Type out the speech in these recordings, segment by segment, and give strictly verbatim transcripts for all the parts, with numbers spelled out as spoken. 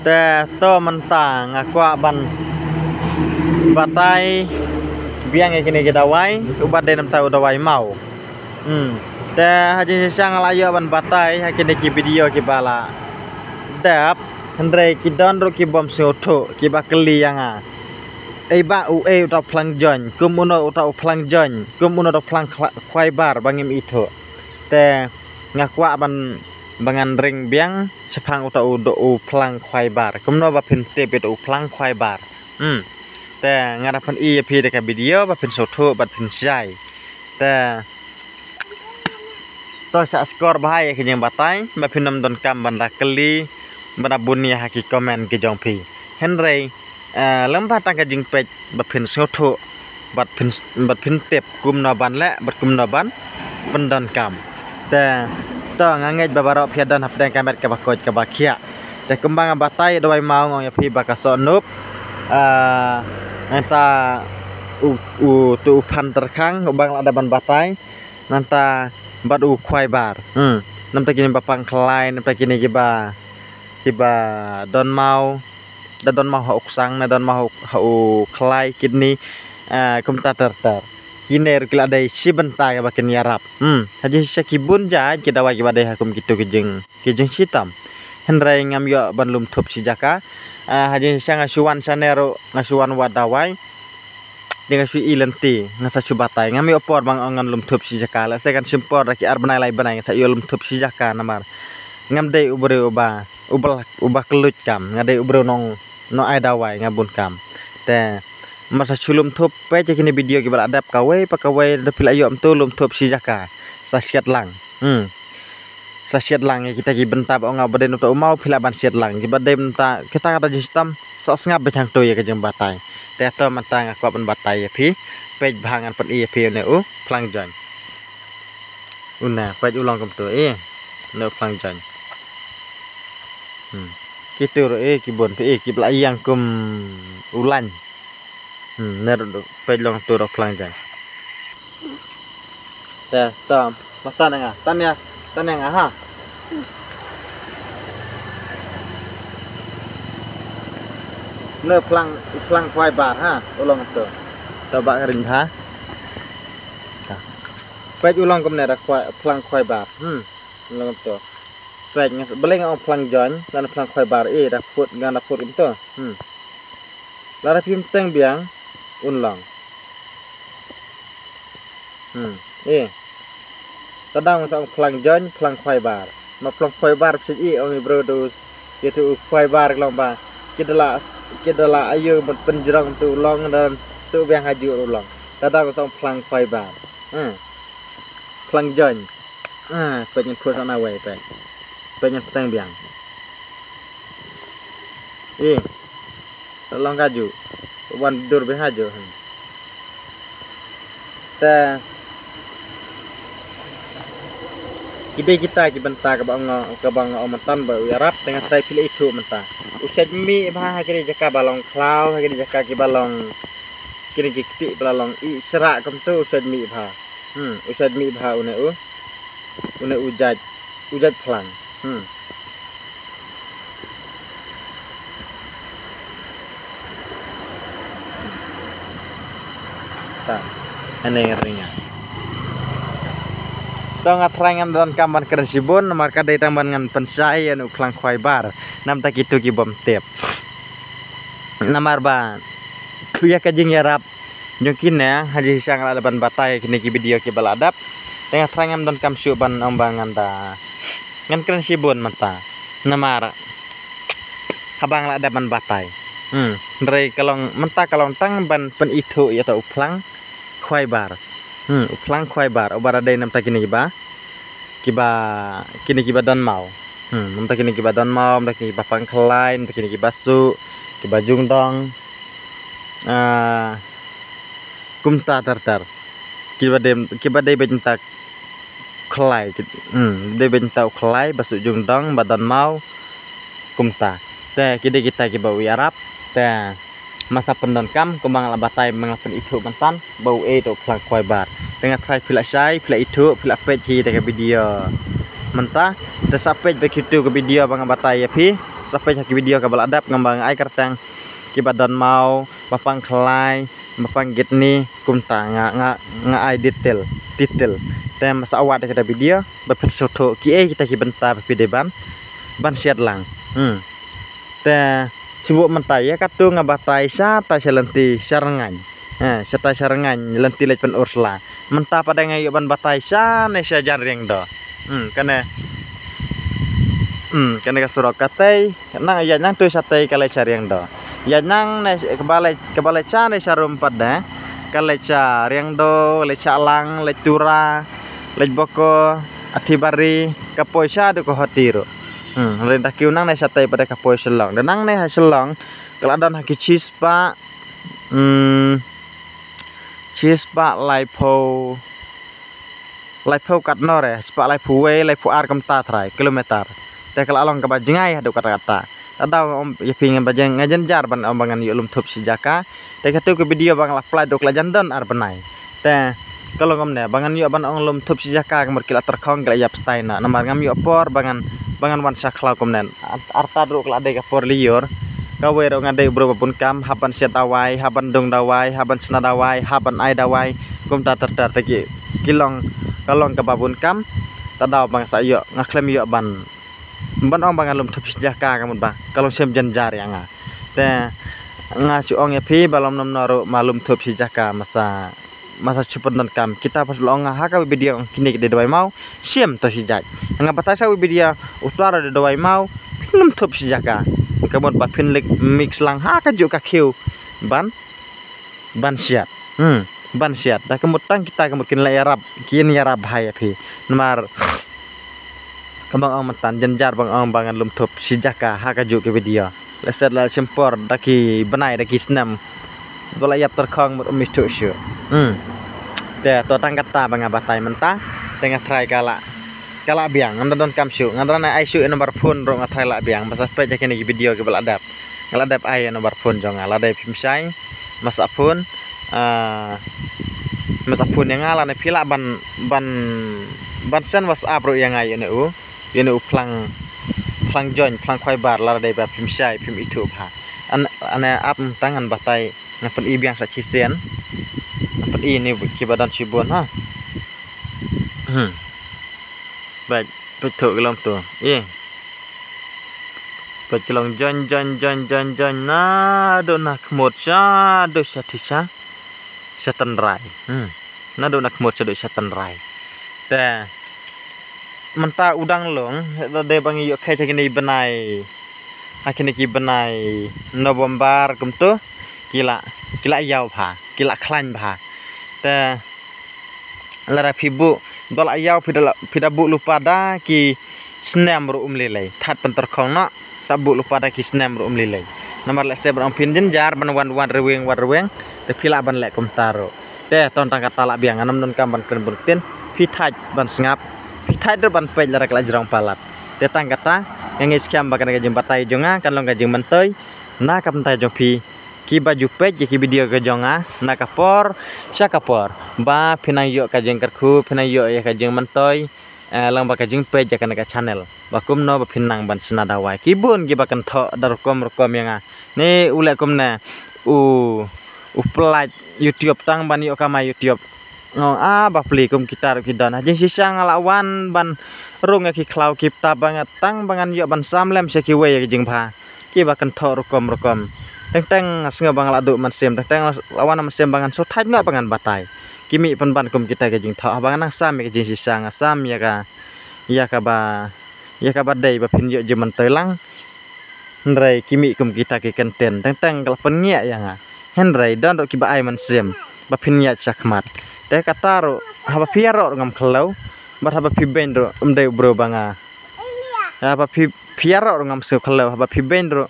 Te to mynta nga kwah ban batai biang ïa kine ki dawai, uba dei namar u dawai maw. Hmm. Te ha jingshisha nga la ïoh ban batai ha kine ki video kiba la dep, hynrei ki don ruh ki bym sngewthuh, kiba kylli ïa nga. Ei bah, u ei uta u phlang join, kum uno uta u phlang join, kum uno uta u phlang khla-, khwai bar ba ngim ithuh. Te nga kwah ban, ba ngan ring biang shaphang uta u do u phlang khwai bar. Kumno ba phin tip ïa uta u phlang khwai bar. Hmm. Te nga da pyn-i ïa phi da ka video ba phin sngewthuh bad phin shai. Te to sa skor bha ïa ka jingbatai ba phin ym donkam ban da kylli, ban da bun ïa ha ki comment ki jong phi. Hynrei, eh, lem bha tang ka jingpeit ba phin sngewthuh bad phin, bad phin tip kumno ban leh bad kumno ban pyndonkam. Te to nga ngeit ba baroh phi ïa don hapdeng ka met kaba koit kaba khiah. Te kumba nga batai ïa u dawai maw nga ong ïa phi ba ka soh nup. Ah, nangta u, u, tu u phan tyrkhang uba nga la dep ban batai. Nangta bad u khwai bar. Hmm. Nangta kine ba pang khlai, nangta kine kiba, kiba don maw. Da don maw ha u ksang, da don maw ha u, ha u khlai kidney. Ah, kumta ter ter. Kine ruh ki la dei shi bynta kaba kin ïarap. Hmm. Ha jingshisha ki bun jait ki dawai kiba dei ha kum kitu ki jing ki jingshitom. Hynrei ngam ïoh ban lum thup shi jaka. Ah, ha jingshisha nga shu wan shane ruh, nga shu wan wad dawai. Te nga shu i lynti, nga sa shu batai. Ngam ïoh por ba nga ong ngan lum thup shi jaka. Lehse kan shim por da ki ar bnai lai bnai nga sa ïoh lum thup shi jaka namar ngam dei u briew uba, uba, uba kylluid kam. Nga dei u briew nong, nong ai dawai, nga bun kam. Te mar sa shu lum thup, peit ïa kine video kiba la dep kawei pa kawei, da phi la ïoh mynta lum thup shi jaka. Sa shet lang. Hmm. Sa shet lang ïa kita ki bynta ba ong nga ba dei namar u maw phi lah ban shet lang. Kiba dei mynta kita kata jingshitom sa sngap beit hangto ïa ka jingbatai. Te to mynta nga kwah ban batai ïa phi. Peit bha ngan pyn-i ïa phi une u phlang join. Une, peit u long kumto, eh. Une u phlang join. Hmm. Kitu ruh, eh, ki bun phi, eh, kiba la ïeng kum u lain. Hmm, ne ruh peit long tu ruh phlang join. Te, to, ma tan ïa nga, tan ïa, tan ïa nga ha. Ne phlang, phlang khwai bar ha, u long tu. To ba ka ring ha. Ta. Peit u long kumne da khwai, phlang khwai bar. Hmm, u long tu. Peit nga, balei nga ong phlang join, ngan phlang khwai bar, eh, da phut, ngan da phut kumto. Hmm. Lada phim teng biang, un long. Hmm. Eh. Tadang sa ong phlang join, phlang khwai bar. Ma phlang khwai bar phi i ong i bro do. Ïa tu khwai bar long ba. Ki da la, ki da la ayu ban pynjrong tu long dan su biang haju u long. Tadang sa ong phlang khwai bar. Hmm. Phlang join. Ah, peit ngan phut sa na wei peit. Peit ngan pteng biang. Eh. Long ka ju. Wan dur bha ju. Te. Ki dei kita ki bynta kaba nga, kaba nga ong mynta ba u ïarap te nga trai phi la ithuh mynta. U shait mih bha ha kine jaka ba long khlaw, ha kine jaka kiba long kine ki kti ba la long i sra kumto u shait mih bha. Hmm, u shait mih bha une u. Une u jait, u jait phlang. Hmm. Ta. Ane nga ringa. To nga trai ngam donkam ban kren shibun, namar ka dei tang ban ngan pynshai ïa une u phlang khwai bar. Namta kitu ki bym tip. Namar ba. Ïa ka jingïarap. Jong kine, ha jingshisha nga la dep ban batai kine ki video kiba la dep. Te nga trai ngam donkam shuh ban ong ba ngan da. Ngan kren shibun mynta. Namar. Haba nga la dep ban batai. Hmm. Hynrei ka long, mynta ka long tang ban pynithuh ïa uta u phlang khwai bar. Hmm, u phlang khwai bar. Uba da dei namta kine kiba. Kiba, kine kiba don maw. Hmm, namta kine kiba don maw, namta kine kiba pang khlai, namta kine kiba suh, kiba jungdong. Ah, kumta ter ter. Kiba dei, kiba dei beit namta khlai, ki-, hmm, dei beit namta u khlai, ba suh jungdong, ba don maw, kumta. Te, ki dei kita kiba u ïarap, te, masa pyndonkam, kumba nga la batai, ba nga la pynithuh mynta, ba u ei uta u phlang khwai bar. Te nga trai phi la shai, phi la ithuh, phi la peit hi da ka video. Mynta, te sa peit ba kitu ka video ba nga batai ïa phi. Peit ha ki video kaba la dep, ngam ba nga ai kyrteng kiba don maw, ba pang khlai, ba pang git ni, kumta nga, nga, nga ai detail, detail. Te masa awat da kita video ba phi sngewthuh kiei kita ki bynta ba phi dei ban, ban siat lang. Hmm. Te shu mynta ïa katu nga batai shatai sha lynti sha Rngaiñ. Eh, shatai sha Rngaiñ lynti leit pan Ursla. Mynta pat nga ïoh ban batai sha ne sha Jan Riangdo. Hmm, kane. Hmm, kane ka surok katei. Nang ïa nang tu shatai ka leit sha Riangdo. Ïa nang ne kaba leit, kaba leit sha ne sha Rum pat de. Ka leit sha Riangdo, leit sha Lang, leit Tura, leit Boko, Athibari, ka poi sha du ko hoti ru. Hmm, rin da kiu nang ne shatai pat de ka poi Shillong. Da nang ne ha Shillong, ka la don ha ki chispah, hmm, chispah laiphew, laiphew katno re, spah laiphew wei, laiphew ar kumta trai kilometer. Te ka la long kaba jngai haduh katta katta. Te daw ong ïa phi ngan ba jeng, nga jynjar ban ong ba ngan ïoh lum thup shi jaka. Te katu ka video ba nga la plie duk la jan don ar bnai. Te ka long kumne ba ngan ïoh ban ong lum thup shi jaka ka mut ki la tyrkhong ki la ïap stai na. Namar ngam ïoh por ba ngan, ba ngan wan sha khlaw kumne. Ar-, artat ruh ka la dei ka por lyiur. Kawei ruh nga dei u bru ba bun kam, hap ban siat dawai, hap ban dung dawai, hap ban shna dawai, hap ban ai dawai. Kumta ter ter te ki, ki long, ka long kaba bun kam. Te daw ba nga sa ïoh, nga khlem ïoh ban, ban ong ba ngan lum thup shi jaka ka mut ba ka long shem jynjar ïa nga. Te nga shu ong ïa phi ba lom nom noh ruh ma lum thup shi jaka masa, masa shu pyndonkam. Kita pat la ong ha ka video ong kine ki dei dawai maw, shem to shi jait. Nga batai sa video uta ruh dei dawai maw, phin lum thup shi jaka. Ka mut ba phin leit mix lang ha kajuh ka khiew ban, ban siat. Hmm, ban siat. Da ka mut tang kita ka mut kin la ïarap, kin ïarap bha ïa phi. Namar ka bang ong mynta jynjar bang ong ba ngan lum thup shi jaka ha kajuh ka video. Lehse la shim por da ki bnai da ki snem. Ba la ïap tyrkhong mut um ithuh shuh. Hmm. Te to tang kata ba nga batai mynta. Te nga trai ka la, ka la biang. Ngam da donkam shuh. Nga da nang ai shuh ïa number phone ruh nga trai la biang. Ba sa peit ïa kine ki video kiba la dep. Nga la dep ai ïa number phone jong nga. Lada phim shai, masa phone, ah, masa phone ïa nga lane phi lah ban, ban, ban send WhatsApp ruh ïa nga ïa une u, ïa une u phlang, phlang join, phlang khwaibar lada dei ba phim shai, phim ithuh bha. An, ane app mynta ngan batai, ngan pyni biang sa shisien. Ngan pyni ïa kiba don shibun ha. Hmm. Bad, peit to ka long to. Ïa. Peit ka long join, join, join, join, join. Naduh na khmut shaduh sha tisa, sha tynrai. Hmm. Naduh na khmut shaduh sha tynrai. Te mynta u dang long, lada dei ba ngi ïoh khie sha kine ki bnai, ha kine ki bnai November kumto, ki la, ki la ïaw bha, ki la khlaiñ bha. Te lada phi buh, ba la ïaw phi da la, phi da buh lypa da ki snem ruh um lei lei. Thad pyntyrkhong noh, sa buh lypa da ki snem ruh um lei lei. Namar lehse ban ong phin jynjar ban wan wan rweng wan rweng, te phi lah ban leh kumta ruh. Te to tang kata la biang, ngan ym donkam ban kren bun ktien. Phi thait ban sngap, phi thait ruh ban peit lada ka la jrong palat. Te tang kata, nga ngeit skhem ba kane ka jingbatai jong nga kan long ka jingmyntoi na ka bynta jong phi kiba ju peit ïa ki video ka jong nga na ka por sha ka por, ba phin nang ïoh ka jingkyrkhu, phin nang ïoh ïa ka jingmyntoi, eh, lyngba ka jingpeit ïa kane ka channel. Ba kumno ba phin nang ban shna dawai. Ki bun kiba kynthoh da rukom rukom ïa nga. Ne u leh kumne, u, u pynlait YouTube tang ban ïoh kamai YouTube. Nga ong, ah, bapli, kum kita ruh ki don. Ha jingshisha nga la wan ban rung ïa ki khlaw ki bynta ba nga tang ba ngan ïoh ban sam lem sha kiwei ïa ki jingbha. Kiba kynthoh rukom rukom. Teng teng nga sngew ba nga la duh mynsiem, teng teng la wan mynsiem ba ngan sngewthait noh ba ngan batai. Ki mih pynban kum kita ki jingthoh, haba nga nang sam ïa ki jingshisha, nga sam ïa ka, ïa kaba, ïa kaba dei ba phin ïoh jingmyntoi lang. Hynrei ki mih kum kita ki kyntien, teng teng ka la pynngeh ïa nga. Hynrei don ruh kiba ai mynsiem ba phin ïaid shakhmat. Te kata ruh, haba phi ïaroh ruh ngam khlem, bad haba phi beiñ ruh ym dei u briew ba nga, haba phi, phi ïaroh ruh ngam sngew khlem, haba phi beiñ ruh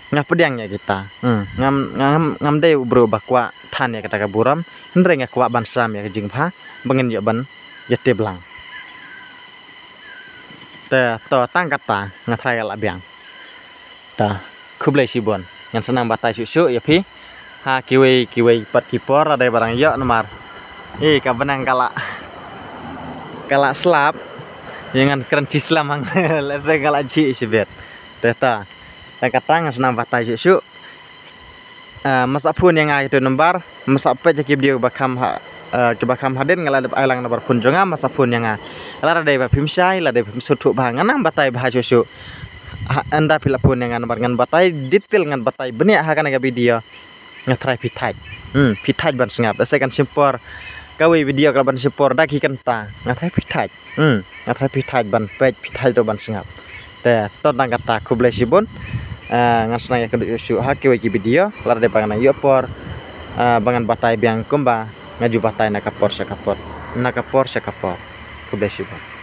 nga pdiang ïa kita. Hmm, ngam, ngam, ngam dei u briew ba kwah than ïa kata ka burom, hynrei nga kwah ban sam ïa ka jingbha ba ngin ïoh ban ïatip lang. Te to tang kata nga trai ka la biang. Ta, khublei shibun. Ngan sa nang batai shuh shuh ïa phi ha kiwei kiwei pat ki por, lada ba dang ïoh namar, eh, ka bneng ka la, ka la slap. Ïa ngan kren shi slem hang, lehse ka la jhieh shibit. Te ta, tang kata ngan sa nang batai shuh shuh. Ah, masa phone ïa nga ïa utu u number, masa peit ïa ki video ba kham ha, ah, kiba kham hadien nga la dep ai lang number phone jong nga, masa phone ïa nga. Lada dei ba phim shai, lada dei ba phim sngewthuh bha, ngan nang batai bha shuh shuh. Ha, ynda phi la phone ïa nga number ngan batai detail, ngan batai bniah ha kane ka video. Nga tharai phi thait. Hmm, phi thait ban sngap. Ase kan shim por. Kawei video ka la ban shim por da ki kynta. Nga tharai phi thait. Hmm, nga tharai phi thait ban peit, phi thait ruh ban sngap. Te to tang kata, khublei shibun. Ah, ngan sa nang ïakynduh shuh shuh ha kiwei ki video. Lada dei ba ngan nang ïoh por, ah, ba ngan batai biang kumba nga ju batai na ka por sha ka por. Na ka por sha ka por. Khublei shibun.